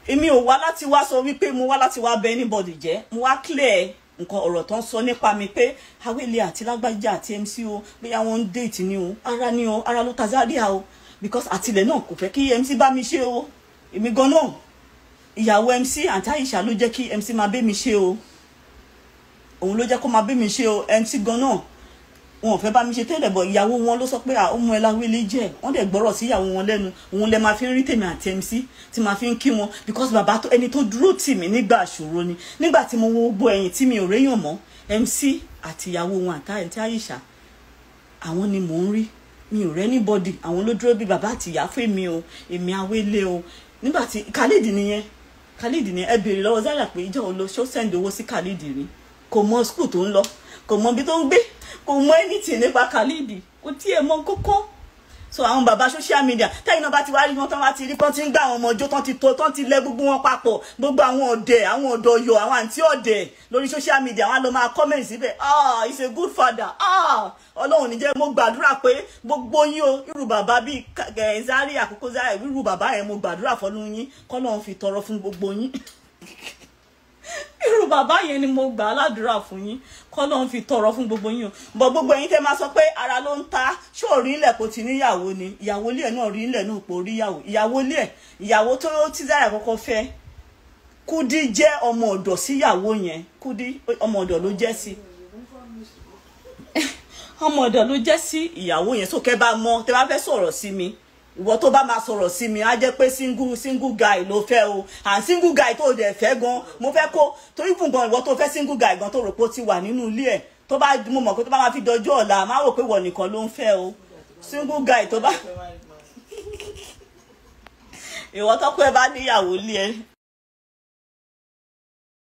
Speaker 1: èmi ò wá láti wá sọ wípé mo wá láti wá bẹ anybody jẹ́. Mo wá clear nǹkan ọ̀rọ̀ tó ń sọ nípa mi pé Awele àti lágbájá àti MC o, bóyá wọ́n ń date ni o. Ara ni o, ara ló ta Zaria o, because àtìlẹ̀ náà kò fẹ́ kí MC bá mi ṣe o. Èmi gan náà, ìyàwó MC àti Aisha ló jẹ́ kí MC máa bẹ́ mi ṣe o. Òun ló jẹ́ kó máa bẹ́ mi ṣe o. MC gan náà, wọn ò fẹ́ bá mi ṣe tẹ́lẹ̀ bọ̀, ìyàwó wọn ló sọ pé ọmọ ẹ láwélé jẹ́. Wọ́n dẹ̀ gbọ́rọ̀ sí ìyàwó wọn lẹ́nu. Òun lẹ máa fi ń rí tèmi àti MC tí máa fi ń kí wọn, because bàbá tó ẹni tó dúró tì mí nígbà ìṣòro ni. Nígbà tí mo wo gbogbo ẹ̀yìn tí mi ò réyàn mọ́, MC àti ìyàwó wọn àti Aisha, àwọn ni mò ń rí. Mi ò rẹ́ anybody. Àwọn ló dúró bí bàbá àti ìyá fún mi o, èmi Awélé o. Nígbà tí Khalid nìyẹn, Khalid nìyẹn, ẹ béèrè lọ́wọ́ Zaria pé ìjọ wo ló ṣó send owó sí Khalid rí. Kò mọ school tó ń lọ, kò mọ ibi tó ń gbé, kò mọ anything nípa Khalid, kò tiẹ̀ mọ kókó. So àwọn bàbá social media tẹ́yìn náà bá ti wá rí wọn, tán bá ti rí kán ti ń gbá àwọn ọmọ ọjọ́, tán ti tó, tán ti lẹ gbogbo wọn papọ̀, gbogbo àwọn ọ̀dẹ̀, àwọn ọ̀dọ̀ yọ, àwọn àǹtí ọ̀dẹ̀ lórí social media, wọn á lọ máa comment síbẹ̀, "Ah, he's a good father." Ah, Ọlọ́run ní jẹ́. Mo gbàdúrà pé gbogbo yín o, irú bàbá bíi Zaria, Koko Zaria, irú bàbá yẹn, mo gbàdúrà fọlọ́run yín, kọ́lọ́run fi tọrọ fún gbogbo yín. Irú bàbá yẹn ni mo gbà á ládùúrà fún yín, kọ́lọ́run fi tọrọ fún gbogbo yín o. Bọ̀ gbogbo ẹ̀yin tẹ́ máa sọ pé ara ló ń ta, ṣó rí ilẹ̀ kò ti níyàwó ni? Ìyàwó ilé ẹ̀ náà rí ilẹ̀ náà pò rí ìyàwó, ìyàwó ilé ẹ̀, ìyàwó tó tí Zaria kọ́kọ́ fẹ́. Kúdí jẹ́ ọmọ ọ̀dọ̀ síyàwó yẹn. Kúdí, ọmọ ọ̀dọ̀ ló jẹ́ sí, ọmọ ọ̀dọ̀ ló jẹ́ sí ìyàwó yẹn. Sókè bá mọ tẹ́ bá fẹ́ sọ̀rọ̀ sí mi, ìwọ tó bá máa sọ̀rọ̀ sí mi, á jẹ́ pé single guy ló fẹ́ o. And single guy tó dẹ̀ fẹ́ gan, mo fẹ́ kó torí fún gan, ìwọ tó fẹ́ single guy gan, tó rò pé ó ti wà nínú ilé ẹ̀, tó bá mo mọ̀ pé tó bá máa fi dọjọ́ ọ̀la, má rò pé ìwọ nìkan ló ń fẹ́ o. Single guy tó bá ìwọ tọ́kọ ẹ bá níyàwó ilé ẹ,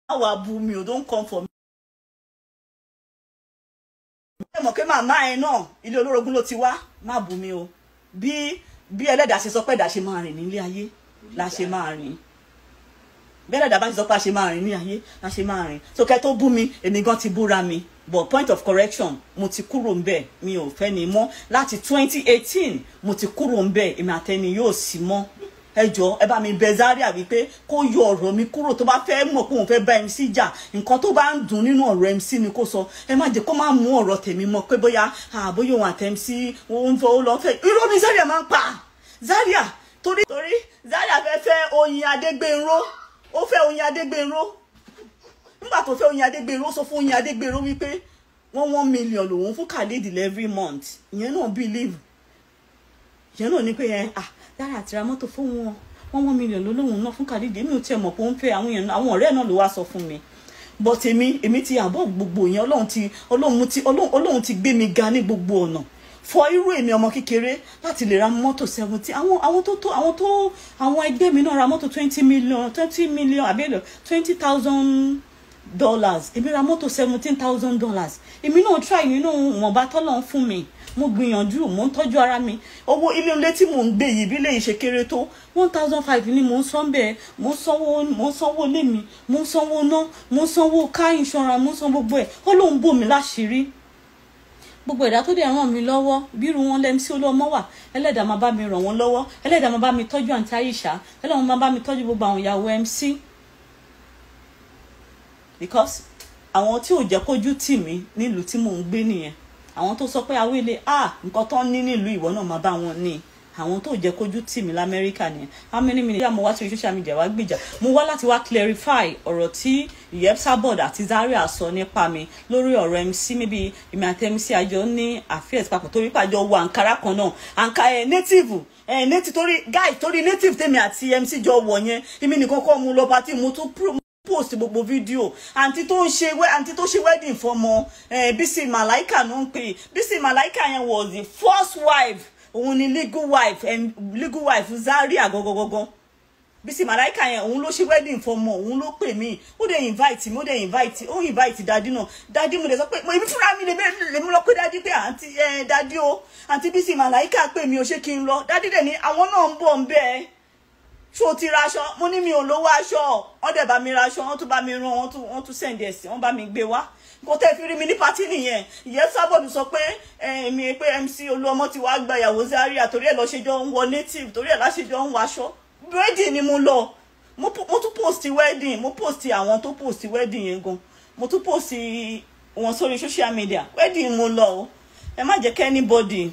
Speaker 1: má wàá bu mi o. Don't come for me. Ẹ mọ̀ pé màmá ẹ náà, ilé olórogún ló ti wá. Má bú mi o. Bí ẹlẹ́dàá ṣe sọ pé ẹ̀dá ṣe máa rìn nílé ayé la ṣe máa rìn. Bí ẹlẹ́dàá bá ṣe sọ pé a ṣe máa rìn ní ayé la ṣe máa rìn. So kẹ́ tó bú mi, èmi gan ti búra mi. But point of correction, mo ti kúrò ńbẹ̀, mi ò fẹ́ ni mọ́. Láti 2018 mo ti kúrò ńbẹ̀, èmi àtẹni yóò sì mọ́. Ẹ jọ, ẹ bá mi bẹ̀ Zaria wípé kó yọ ọ̀rọ̀ mi kúrò. Tó bá fẹ́ mọ̀ pé òun fẹ́ bá MC jà, nǹkan tó bá ń dùn nínú ọ̀rọ̀ MC ni kó sọ. Ẹ má jẹ́ kó má mú ọ̀rọ̀ tèmi mọ́ pé bóyá àbóyá òun àti MC òun fẹ́ ó lọ fẹ́. Irọ́ ni Zaria máa ń pa. Zaria, torí Zaria fẹ́ fẹ́ Oyin Adégbénró, ó fẹ́ Oyin Adégbénró. Nígbà tó fẹ́ Oyin Adégbénró, ó sọ fún Oyin Adégbénró wípé 1 1 million lòun fún Khalid every month. Ìyẹn náà believe, ìyẹn náà ní pé ẹ dára àti ra mọ́tò fún wọn. 1 1 million ló lóun náà fún Khalid. Èmi ò tiẹ̀ mọ̀ pé ó ń fẹ́ àwọn èèyàn. Àwọn ọ̀rẹ́ náà ló wá sọ fún mi. But èmi ti àbọ̀ gbogbo yẹn. Ọlọ́run ti gbé mi ga ní gbogbo ọ̀nà. Fọ irú èmi ọmọ kékeré láti lè ra mọ́tò 70, àwọn tó àwọn tó àwọn ẹgbẹ́ mi náà ra mọ́tò 20 million, 20 million àbí 20,000. dollars, èmi ra mọ́tò $17,000. Èmi náà try nínú ìwọ̀nba tọ́lọ́ ń fún mi, mo gbìyànjú, mo ń tọ́jú ara mi. Owó ilé ilé tí mò ń gbé yìí bí lè ṣe kéré tó 1,500 ni mò ń san bẹ́ẹ̀. Mò ń sanwó, mò ń sanwó ilé mi, mò ń sanwó ná, mò ń sanwó car insurance, mò ń san gbogbo ẹ̀. Ó lóun bò mí láṣìírí. Gbogbo ẹ̀dá tó dẹ̀ ràn mí lọ́wọ́, bírú wọn lẹ́mí sí Olúọmọ wà, ẹlẹ́dàá máa bá mi ràn wọ́n lọ́wọ́, ẹlẹ́dàá máa bá mi tọ́jú àǹtí Àyíṣà, ẹlẹ́dàá máa bá mi tọ́jú gbogbo àwọn ìyàwó MC. Because àwọn tí ò jẹ́ kójú tì mí nílùú tí mò ń gbé nìyẹn. Àwọn tó sọ pé Awele, ah, nǹkan tó ń ní nílùú ìwọ náà máa bá wọn ní. Àwọn tó jẹ́ kójú tì mí l'Amẹ́ríkà nìyẹn. How many minutes mo wá sí social media wá gbìjà? Mo wá láti wá clarify ọ̀rọ̀ tí Ìyẹ́psábọ̀d àti Zaria sọ nípa mi lórí ọ̀rọ̀ MC. Maybe èmi àti MC àjọ ní affairs papọ̀ torí pé àjọ wọ àǹkárá kan náà, àǹkà ẹ̀ native ẹ̀ native, torí guy, torí native tèmi àti MC jọ wọ̀ yẹn, èmi nìkan kọ́ mu lọ party, mo tún post gbogbo fídíò. Àǹtí tó ń ṣe, àǹtí tó ṣe wedding fọmọ Bísí Màláìkà ló ń pè. Bísí Màláìkà yẹn was the first wife, òun ni legal wife and legal wife Zaria gangan. Bísí Màláìkà yẹn, òun ló ṣe wedding fọmọ, òun ló pè mí, ó dẹ̀ invite mi, ó dẹ̀ invite, ó invite daddy náà. Daddy, mo dẹ̀ sọ pé èmi fúnra mi lè lèmi lọ pé daddy pé àǹtí ẹ daddy o, àǹtí Bísí Màláìkà pè mí o, ṣé kí n lọ? Daddy dẹ̀ ní àwọn náà ń bọ̀ ń bẹ́ẹ̀. Ṣó ti ra aṣọ? Mo ní mi ò lówó aṣọ. Wọ́n dẹ̀ bá mi ra aṣọ, wọ́n tún bá mi rán, wọ́n tún send ẹ̀ sí, wọ́n bá mi gbé wá. Nǹkan tẹ́ fi rí mi ní party nìyẹn. Ìyẹn sábọ̀dù sọ pé èmi pé MC Olúọmọ ti wá gba ìyàwó Zaria, torí ẹ̀ lọ ṣe jọ ń wọ native, torí ẹ̀ láṣẹ jọ ń wọ aṣọ. Wedding ni mo lọ. Mo tún post wedding, mo post àwọn tó post wedding yẹn gan, mo tún post wọn sórí social media. Wedding mo lọ o. Ẹ má jẹ́ kí anybody,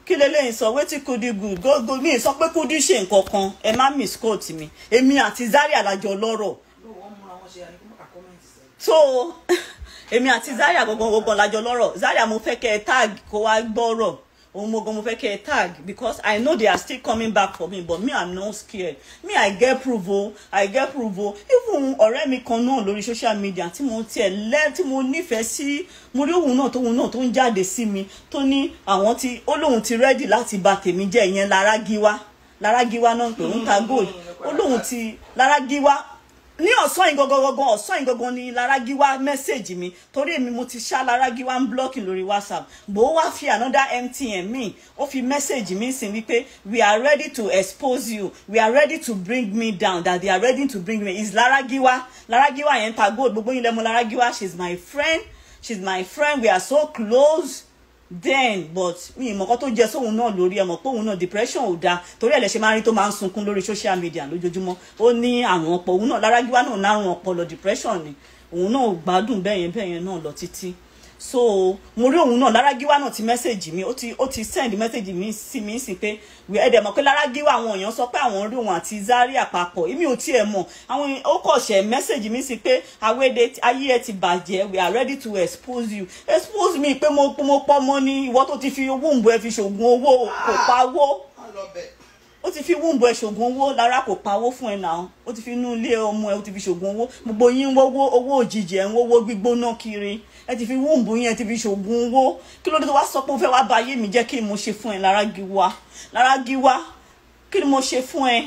Speaker 1: kí leléyìí sọ wetin Kudi good go go. Mi sọ pé Kudi ṣe nǹkan kan, ẹ má misquote mi. Èmi àti Zaria lájọ lọ́rọ̀. So èmi àti Zaria gangan gangan lájọ lọ́rọ̀. Zaria, mo fẹ́ kẹ́ ẹ tag kó wá gbọ́rọ̀ òun. Mo gan mo fẹ́ kẹ́ ẹ tag because I know they are still coming back for me, but me, I'm not scared. Me, I get proof o, I get proof o. Even ọ̀rẹ́ mi kan náà lórí social media tí mo tiẹ̀ lẹ́ tí mo nífẹ̀ẹ́ sí, mo rí òun náà tóun náà tó ń jáde sí mi, tó ní àwọn tí ó lóun ti ready láti bà tèmi jẹ́. Ìyẹn Lárágíwá, Lárágíwá náà pé òun ta gold. Ó lóun ti Lárágíwá ní ọ̀sán yìí gangan gangan, ọ̀sán yìí gangan ni Lárágíwá message mi, torí èmi mo ti ṣá Lárágíwá ń blocking lórí WhatsApp bó wá fi another MTN mi, ó fi message mi sí wípé we are ready to expose you, we are ready to bring me down, that they are ready to bring me. Is Lárágíwá. Lárágíwá yẹn ta gold. Gbogbo yín lẹ́mọ̀ Lárágíwá. She's my friend, she's my friend, we are so close then, but mi ìmọ̀ kan tó jẹ sóhun náà lórí. Ẹ mọ̀ pé òun náà, depression ò dáa, torí ẹ̀ lẹ ṣe máa ń rí tó máa ń sunkún lórí social media lójoojúmọ́. Ó ní àrùn ọpọlọ, òun náà, Lárágíwá náà nárùn ọpọlọ, depression ni. Òun náà ò gbádùn bẹ́yẹn bẹ́yẹn náà lọ títí. So mo rí òun náà, Lárágíwá náà ti message mi, ó ti send message mi sí mi sí pé ẹ dẹ̀ mọ̀ pé Lárágíwá, àwọn èèyàn sọ pé àwọn rí òun àti Zaria papọ̀. Èmi ò tiẹ̀ mọ̀. Àwọn ó kọ̀ ṣe message mi sí pé awéde ayé ẹ ti bàjẹ́, we are ready to expose you. Expose me pé mo pọ́ mọ́ ní ìwọ tó ti fi owó ń bọ ẹ fi ṣògùn owó, kò pawó. Ó ti fi womb ẹ ṣògùn owó. Lára kò pawó fún ẹ náà. Ó ti fi inú ilé ọmọ ẹ, ó ti fi ṣògùn owó. Gbogbo yín ń wówó owó òjijì, ẹ ń wówó gbígbóná kiri. Ẹ ti fi womb yín, ẹ ti fi ṣògùn owó. Kí ló dé tó wá sọ pé ó fẹ́ wá bà ayé mi jẹ́? Kí ni mo ṣe fún ẹ, Lárágíwá? Lárágíwá, kí ni mo ṣe fún ẹ?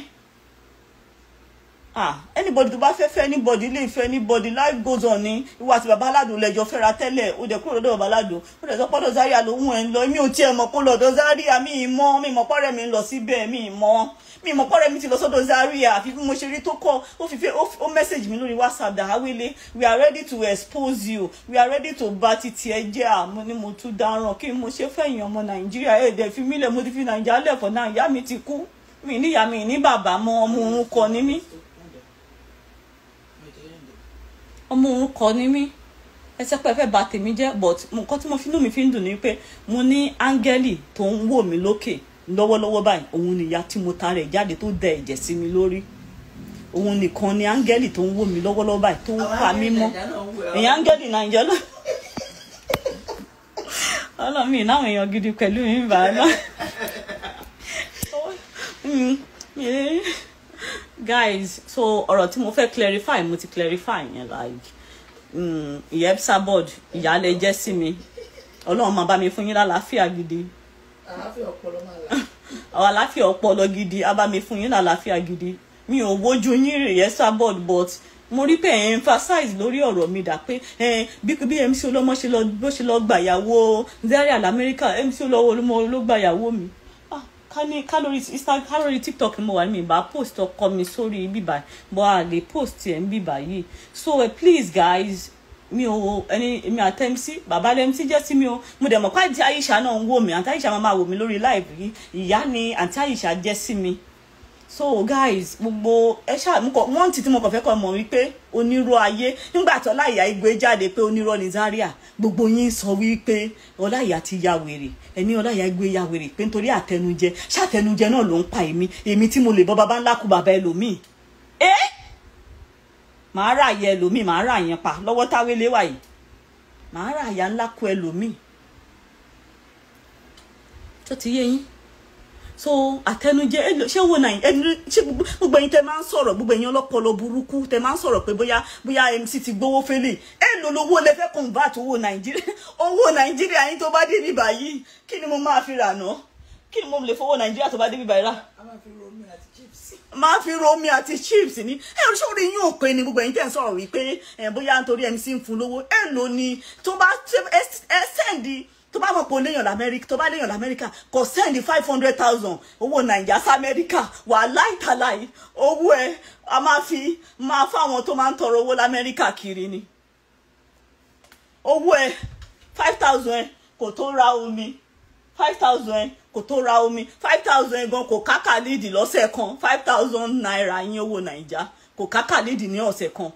Speaker 1: Ah, anybody tó bá fẹ́ fẹ́ anybody lè fẹ́ anybody. Life goes on ni. Ìwọ àti bàbá aládùn lẹ́jọ́ fẹ́ra tẹ́lẹ̀, ó dẹ̀ kúrò lọ́dọ̀ bàbá aládùn, ó dẹ̀ sọ pọ́dọ̀ Zaria lòun ẹ̀ ń lọ. Èmi ò tiẹ̀ mọ̀ kó lọ́dọ̀ Zaria. Mi ì mọ̀, mi mọ̀ pọ́rẹ́ mi ń lọ síbẹ̀. Mi ì mọ̀, mi mọ̀ pọ́rẹ́ mi ti lọ sọ́dọ̀ Zaria, àfi bí mo ṣe rí tó kọ́ ó fi fẹ́ ó message mi lórí WhatsApp that Awele, we are ready to expose you, we are ready to bá titi ẹ jẹ́. Àmọ́ ni mo tún dáràn. Kí mo ṣe fẹ̀yìn ọmọ Nàìjíríà? Ẹ̀ dẹ̀ fi mí lẹ̀. Mo ti fi Nàìjíríà lẹ̀ for now. Ìyá mi ti kú, mi níyà, mi ní bàbá mọ́. Ọmọ òun kọ ní mí, ọmọ òun kọ ní mí. Ẹsẹ pé ẹ fẹ́ bà tèmi jẹ́, but nǹkan tí mo fi inú mi fi ń dùn ni pé mo ní áńgẹ́lì tó ń wò mí lókè lọ́wọ́lọ́wọ́ báyìí. Òun nìyá tí mo ta rẹ̀ jáde tó dẹ ẹ̀jẹ̀ sí mi lórí. Òun nìkan ni áńgẹ́lì tó ń wò mí lọ́wọ́lọ́wọ́ báyìí, tó ń pa mí mọ́. Èyàn áńgẹ́lì Nàìjíríà lọ ọlọ́mì náwọn èèyàn gidi pẹ̀lú mi bàá náà. Guys, so ọ̀rọ̀ tí mo fẹ́ clarify, mo ti clarify yẹn. Like Ìyẹ́psábọ̀d, ìyáálé jẹ́ sí mi. Ọlọ́run máa bá mi fún yín lálàáfíà gidi.
Speaker 3: Àlàáfíà ọpọlọ máa là.
Speaker 1: Àwọn àlàáfíà ọpọlọ gidi á bá mi fún yín lálàáfíà gidi. Mi ò wojú yín rè Esabod, but mo rí pé ẹ emphasize lórí ọ̀rọ̀ mi dà pé bí MC Olúọmọ ṣe lọ, bó ṣe lọ gbàyàwó Zaria lamẹ́ríkà, MC Olúọmọ ló gbàyàwó mi. Ká ní ká lórí Instagram, ká lórí TikTok ni mo wà ní, mi bá post ọkọ mi sórí bíbá, but a lè post ẹ̀ ń bíbá yìí. So please guys, mi ò ẹni èmi àti MC, bàbá lẹ MC jẹ́ sí mi o. Mo dẹ̀ mọ̀ pé àǹtí Aisha náà ń wò mí, àǹtí Aisha máa wò mí lórí live yìí, ìyá ni àǹtí Aisha jẹ́ sí mi. So guys, gbogbo ẹ ṣáà mo kọ wọ́n ti tí mo kàn fẹ́ kọ́ mọ̀ wípé onírọ́ ayé, nígbà tí Ọláìyá Igwe jáde pé onírọ́ ni Zaria, gbogbo yín sọ wípé Ọláìyá ti ya wèrè, ẹni Ọláìyá Igwe ya wèrè pé nítorí àtẹnujẹ, ṣàtẹnujẹ náà ló ń pa èmi, èmi tí mo lè bọ́ baba ńlá kú bàbá ẹlòmíì. Màá rà yẹ ẹlòmíì, màá rà yẹn pa lọ́wọ́ táwé léwà yìí, màá rà yà ńlá kú ẹlòmíì. Tó ti yé yín? So àtẹnujẹ, ṣé wo náà, ṣé gbogbo ẹ̀yin tẹ́ máa ń sọ̀rọ̀, gbogbo ẹ̀yin ọlọ́pọlọ burúkú tẹ́ máa ń sọ̀rọ̀ pé bóyá MC ti gbowó fẹ́lẹ̀, èlò lówó lẹ fẹ́ convert owó Nàìjíríà, owó Nàìjíríà yín tó bá dé bíbá yìí, kí ni mo máa fi rà ná? Kí ni mo lè fowó Nàìjíríà tó bá dé bíbá yìí rà? Máa fi romi àti chips ní. Ẹ ò sórí yín ò pé ni gbogbo ẹ̀yin tẹ́ ń sọ̀rọ̀ wípé bóyá nítorí MC ń fún lówó, èlò ni tó bá ẹ sẹ́ndì, tó bá mọ̀ pé léèyàn lamẹ́ríkà, tó bá léèyàn lamẹ́ríkà, kò sẹ́ndì 500,000 owó Nàìjíríà sí Amẹ́ríkà, wà láìtàláì owó ẹ a máa fi máa fáwọn tó máa ń tọrọ owó lamẹ́ríkà kiri ni. Owó ẹ 5,000 ẹ kò tó ra omi, 5,000 ẹ kò tó ra omi, 5,000 ẹ gan kò kákà lídì lọ́sẹ̀ kan, 5,000 naira yín owó Nàìjíríà kò kákà lídì ní ọ̀sẹ̀ kan,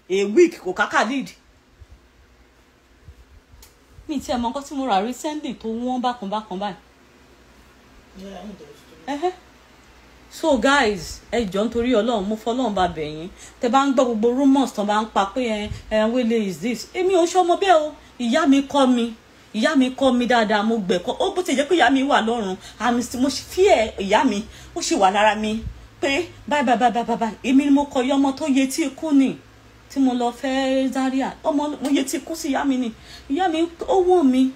Speaker 1: a week kò kákà lídì. Mi ti ẹ mọ nǹkan tí mo rà recently tó wọ́n bákan bákan báyìí. So guys, ẹ jọ̀ọ́ nítorí Ọlọ́run, mo fọlọ́run bá bẹ̀ yín. Tẹ bá ń gbọ́ gbogbo rumors tán bá ń pa pé ẹ wele is this, èmi ò ṣọmọ bẹ́ẹ̀ o. Ìyá mi kọ́ mi, ìyá mi kọ́ mi dáadáa, mo gbẹ̀kọ́. Ó bó ti jẹ́ pé ìyá mi wà lọ́run, mo fi ẹ̀ ìyá mi ó sì wà lára mi pé báyìí báyìí báyìí báyìí, èmi ni mo kọ iye ọmọ tó yẹ tí ikú ni tí mo lọ fẹ́ Zaria, ọmọ mo yẹ tí kú sí ìyá mi ni, ìyá mi ó wọ̀n mi,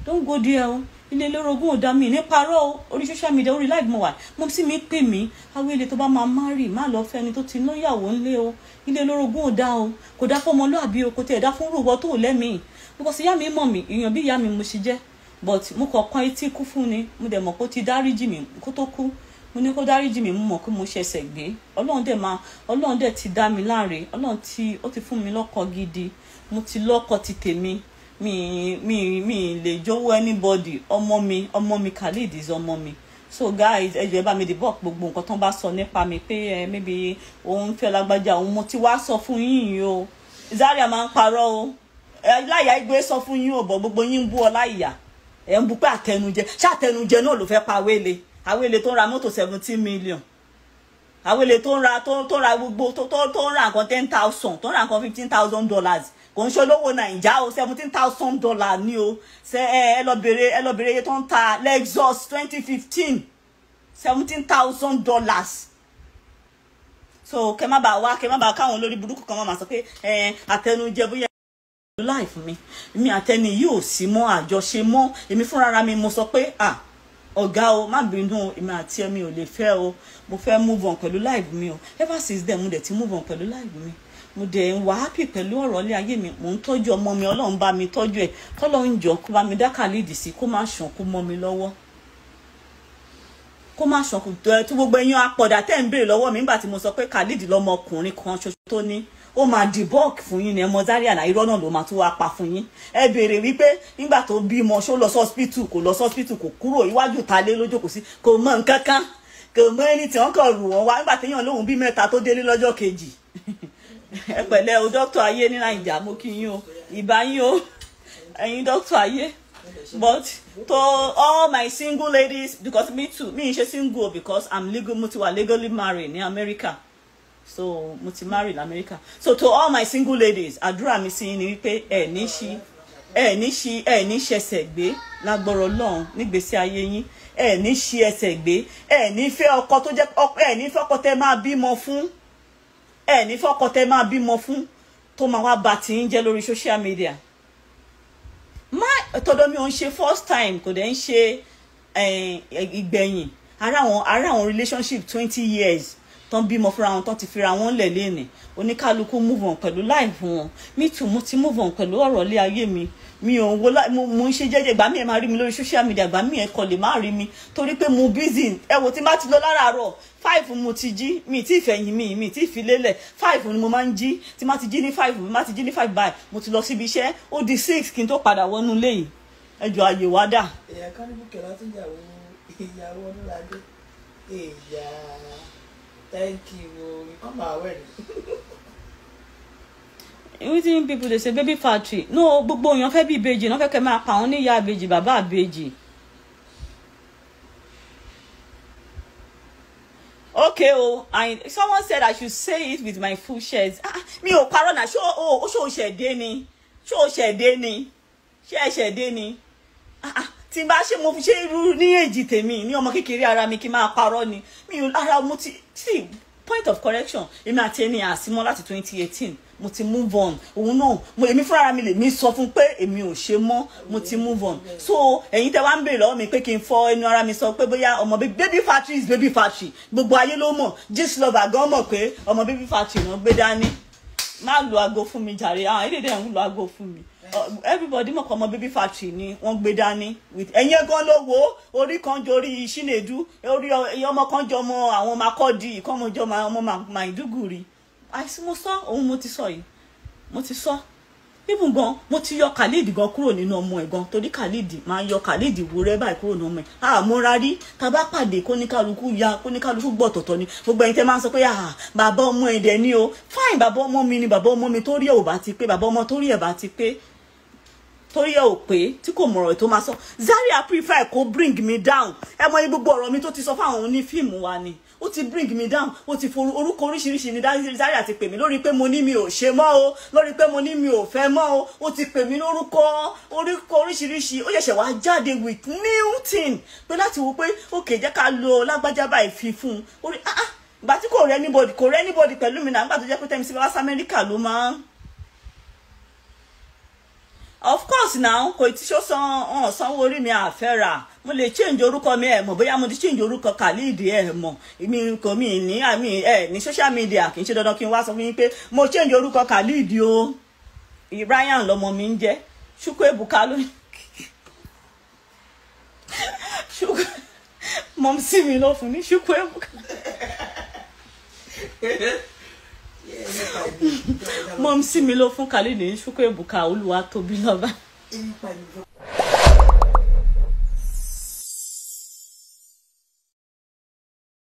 Speaker 1: don't go there o, ilé olórogún ò dá mi ní parọ́ o. Orí social media, orí live mo wà, mo sì mi pè mí, awele tó bá máa marry má lọ fẹ́ ẹni tó ti lóyàwó ńlé o, ilé olórogún ò dá o, kò dá fọmọlúàbí o, kò tiẹ̀ dá fún rúwọ́ tó lẹ́mìí, because ìyá mi mọ̀ mí, èèyàn bí ìyá mi mo ṣe jẹ́, but mo kọ̀ kan etí kú fún ni, mo dẹ̀ mọ̀ pé ó ti dáríjì mi kó tó kú, mo ní kó dáríjì mi, mo mọ̀ pé mo ṣẹ̀ṣẹ̀ gbé, Ọlọ́run dẹ̀ máa, Ọlọ́run dẹ̀ ti dá mi láre, Ọlọ́run ti ó ti fún mi lọ́kọ gidi, mo ti lọ́kọ ti tèmi, mi lè jọ̀wọ́ anybody, ọmọ mi Khalid is ọmọ mi. So guys, ẹ jọ̀ọ́ ẹ bá mi debunk gbogbo nǹkan tán bá sọ nípa mi pé ẹ maybe òun fẹ́ lágbájá òun, mo ti wá sọ fún yín yìí o, Zaria máa ń parọ́ o, Ọláìyá Igwe sọ fún yín o, bọ̀ gbogbo yín ń bú Ọláìyá, ẹ̀ ń bú pé àtẹnujẹ, ṣé àtẹnujẹ náà ló fẹ́ pa Awele? Awele tó ń ra mọ́tò 17 million, Awele tó ń ra tó ń ra gbogbo tó ń ra nǹkan 10,000, tó ń ra nǹkan $15,000, kò ń ṣe olówó Nàìjà o, $17,000 ní o. Ṣe ẹ lọ bèrè, ẹ lọ bèrè iye tó ń ta Lexus 2015, $17,000. So kẹ má bàa wá, kẹ má bàa káwọn olórí burúkú kan máa sọ pé ẹ àtẹnujẹ bóyá life mi, mi àtẹni yìí ò sí mọ́, àjọṣe mọ́, èmi fúnra mi mo sọ pé ah ọ̀gá o, má bínú o, èmi àti ẹ̀mi ò lè fẹ́ o, mo fẹ́ move on pẹ̀lú life mi o. Ever since then mo dẹ̀ ti move on pẹ̀lú life mi, mo dẹ̀ ń wà happy pẹ̀lú ọ̀rọ̀ ilé ayé mi, mò ń tọ́jú ọmọ mi, Ọlọ́run bá mi tọ́jú ẹ̀, kọ́lọ́run jọ̀ọ́ kó bá mi dá Khalid sí, kó má ṣàn kó mọ́ mi lọ́wọ́, kó má ṣàn kó tó gbogbo ẹ̀yin apọ̀dà tẹ́ ń béèrè lọ́wọ́ mi nígbà tí mo sọ pé Khalid lọ́mọkùnrin kan ṣoṣo tó ní, ó máa debunk fún yín ni, ẹ mọ Zaria náà irọ́ náà ló máa tún wá pa fún yín. Ẹ béèrè wípé nígbà tó bímọ ṣó lọ sọ́spítù, kò lọ sọ́spítù, kò kúrò iwájú ta lé lójókòó sí, kò mọ nǹkan kan, kò mọ ẹni tí wọ́n kàn rù wọ́n wá nígbà téèyàn lóhùn bí mẹ́ta tó délé lọ́jọ́ kejì. Ẹ pẹ̀lẹ́ o, dókítà ayé ní Nàìjà, mo kí yín o, ìbá yín o, ẹ̀yin dókítà ayé. But to all my single ladies, because me too, me ṣe single because I'm legal, mo ti wà legally married ní America. So mo ti marry in America. So to all my single ladies, àdúrà mi sí yín ni wípé ẹ ní ṣí, ẹ ní ṣí, ẹ ní ṣẹ̀ṣẹ̀ gbé lágbọ́rọ̀ Ọlọ́run nígbésí ayé yín, ẹ ní ṣí ẹsẹ̀ gbé, ẹ ní fẹ́ ọkọ tó jẹ́, ẹ ní fẹ́ ọkọ tẹ́ máa bímọ fún, ẹ ní fẹ́ ọkọ tẹ́ máa bímọ fún tó máa wá bà tí yín jẹ́ lórí social media. Má tọ̀dọ̀ mi ò ń ṣe first time, kò dẹ̀ ń ṣe ìgbẹ̀yìn. Ara àwọn relationship 20 years tán bímọ fúnra wọn, tán ti fira wọn lẹ̀ léèní. Oníkálukú move on pẹ̀lú life wọn. Me too, mo ti move on pẹ̀lú ọ̀rọ̀ ilé ayé mi. Mi ò wo, mo ń ṣe jẹ́jẹ́. Ìgbà mi ẹ̀ máa rí mi lórí social media, ìgbà mi ẹ̀ kọ́ lè má rí mi torí pé mo busy. Ẹ wò, tí n bá ti lọ láràárọ̀, 5 mo ti jí, mi tí ìfẹ̀yìn mi, mi tí ìfilélẹ̀, 5 ni mo máa ń jí. Tí má ti jí ní 5, má ti jí ní 5 báyìí, mo ti lọ síbi iṣẹ́, ó di 6 kí n tó padà wọnú ilé yìí. Ẹ jọ, àyè wá dà.
Speaker 3: Èèyàn kan ní Bùkẹ́ láti ìyàwó ìyàwó Ọdúnládé. Èèyà, thank you o, wọ́n máa wẹ̀ ní.
Speaker 1: Wetin people dey say, baby factory? No, gbogbo èèyàn fẹ́ bí ìbejì náà, fẹ́ kẹ́ máa pa àwọn níyà ìbejì, bàbá ìbejì. Okay o, someone said I should say it with my full chest. Ah, mi ò parọ́ náà. Ṣó o ṣó o ṣẹ̀dé ni? Ṣó o ṣẹ̀dé ni? Ṣé ẹ ṣẹ̀dé ni? Ah ah, tí n bá ṣe mo fi ṣe irú ní èjì tèmi ní ọmọ kékeré ara mi kí n máa parọ́ ni? Mi ò ara mo ti see. Point of correction, èmi àti ẹni àsímọ́ láti 2018. Mo ti move on. Òun náà mo, èmi fúnra mi lè mi sọ fún pé èmi ò ṣe mọ́, mo ti move on. So ẹ̀yin tẹ́ wá ń béèrè lọ́wọ́ mi pé kí n fọ ẹnu ara mi sọ pé bóyá ọmọ baby factory is baby factory, gbogbo ayé ló mọ̀. Gistlover gan mọ̀ pé ọmọ baby factory náà gbé dání. Má lo aago fún mi jàre. Àwọn èdè dẹ̀ ń lo aago fún mi. Everybody mọ̀ pé ọmọ baby factory ni wọ́n gbé dání with ẹ̀yin gan ló wo orí kan jorí Chinedu, orí ọmọ kan jọ ọmọ àwọn Makurdi, ìkọ́mọjọ ọmọ Maiduguri. Àìsí mo sọ òun, mo ti sọ yìí, mo ti sọ. Even gan mo ti yọ Khalid gan kúrò nínú ọmọ ẹ̀ gan, torí Khalid máa yọ Khalid wúrẹ́ báyìí kúrò nínú ọmọ ẹ̀. Àmúra rí tá a bá pàdé, kóníkálukú ya kóníkálukú gbọ́ ọ̀tọ̀ọ̀tọ̀ ni. Gbogbo ẹ̀yin tẹ́ máa ń sọ pé, ah, bàbá ọmọ ẹ̀ dẹ̀ ni o, fine, bàbá ọmọ mi ni. Bàbá ọmọ mi tó rí ẹ̀ ò bá ti pé, bàbá ọmọ tó rí ẹ̀ bá ti pé, torí ẹ ò pé tí kò mọ̀rọ̀ tó máa sọ. Zaria prefer kó bring me down. Ẹ mọ gbogbo ọ̀rọ̀ mi tó ti sọ fáwọn onífíìmù wa ni ó ti bring me down. Ó ti for orúkọ oríṣiríṣi ní Zaria ti pè mí lórí pé mo ní mi ò ṣe mọ́ o, lórí pé mo ní mi ò fẹ́ mọ́ o. Ó ti pè mí lórúkọ orúkọ oríṣiríṣi. Ó ṣẹ̀ṣẹ̀ wá jáde with new thing pé láti wo pé òkè jẹ́ ká lo lágbájá báyìí fi fún un orí. Ah ah, ìgbà tí kò rẹ́ anybody, kò rẹ́ anybody pẹ̀lú mi náà, nígbà tó jẹ́ pé tẹ́mi sí bá sí Amẹ́ríkà ló máa ń, of course now kò tí ṣó san ọ̀n sanwó orí mi àfẹ́ rà. Mo lè change orúkọ mi. Ẹ̀ mọ̀ bóyá mo ti change orúkọ Khalid. Ẹ̀ mọ̀ èmi kò mí ní àmì ẹ̀ ní social media. Kì í ṣe dandan kí n wá sọ fún yín pé mo change orúkọ Khalid o. Ryan lọmọ mi ń jẹ́. Chukwu Ebuka ló Chukwu mọ̀ sí mi ló fún ní Chukwu Ebuka. Mọ̀ sí mi ló fún Khalid ní Chukwu Ebuka Olúwatóbilọ́ba.